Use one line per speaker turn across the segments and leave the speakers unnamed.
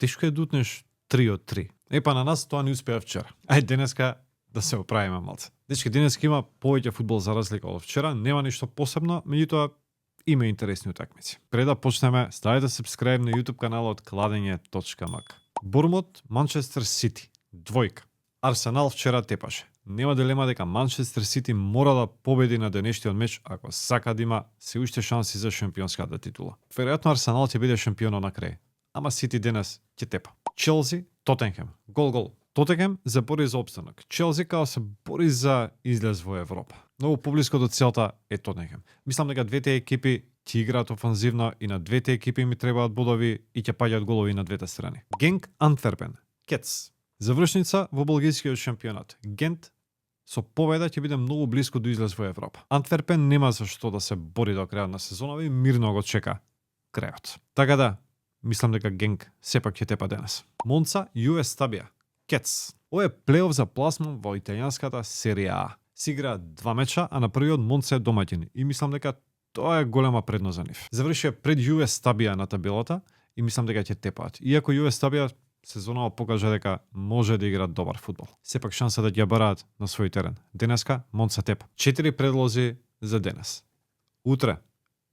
тешко е да утнеш 3 од 3. Епа на нас тоа не успеа вчера. Ај денеска да се оправиме малце. Дечки, денеска има повеќе фудбал за разлика од вчера, нема ништо посебно, меѓутоа има интересни утакмици. Пред да почнеме, ставете subscribe на YouTube каналот Кладење.мк. Бурмот, Манчестер Сити, 2. Арсенал вчера тепаше. Нема дилема дека Манчестер Сити мора да победи на денешниот меч ако сака да има се уште шанси за шампионската титула. Веројатно Арсенал ќе биде шампионот на крај, ама Сити денес ќе тепа. Челси, Тотенхем, гол. Тотенхем се бори за опстанок. Челси као се бори за излез во Европа. Многу поблиско до целта е Тотенхем. Мислам дека двете екипи ќе играат офанзивно и на двете екипи ми требаат бодови и ќе паѓаат голови на двете страни. Генк Антверпен, Кец. Завршница во белгискиот шампионат. Гент со победа ќе биде многу блиско до излез во Европа. Антверпен нема за што да се бори до крајот на сезонава и мирно го чека крајот. Така да, мислам дека Генк сепак ќе тепа денес. Монца, Јуе Стабија, Кец. Ова е плейоф за пласман во италијанската серија А. Си играат 2 меча, а на првиот Монца е домаќин и мислам дека тоа е голема предност за нив. Завршија пред Јуе Стабија на табелата и мислам дека ќе тепаат. Иако Јуе Стабија сезонава покажа дека може да играат добар фудбал. Сепак шанса да ќе бараат на свој терен. Денеска Монца тепа. 4 предлози за денес. Утре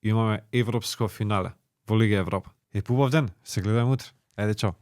имаме европско финале во Лига Европа. Е, убав ден, се гледаме утре. Ајде, чао.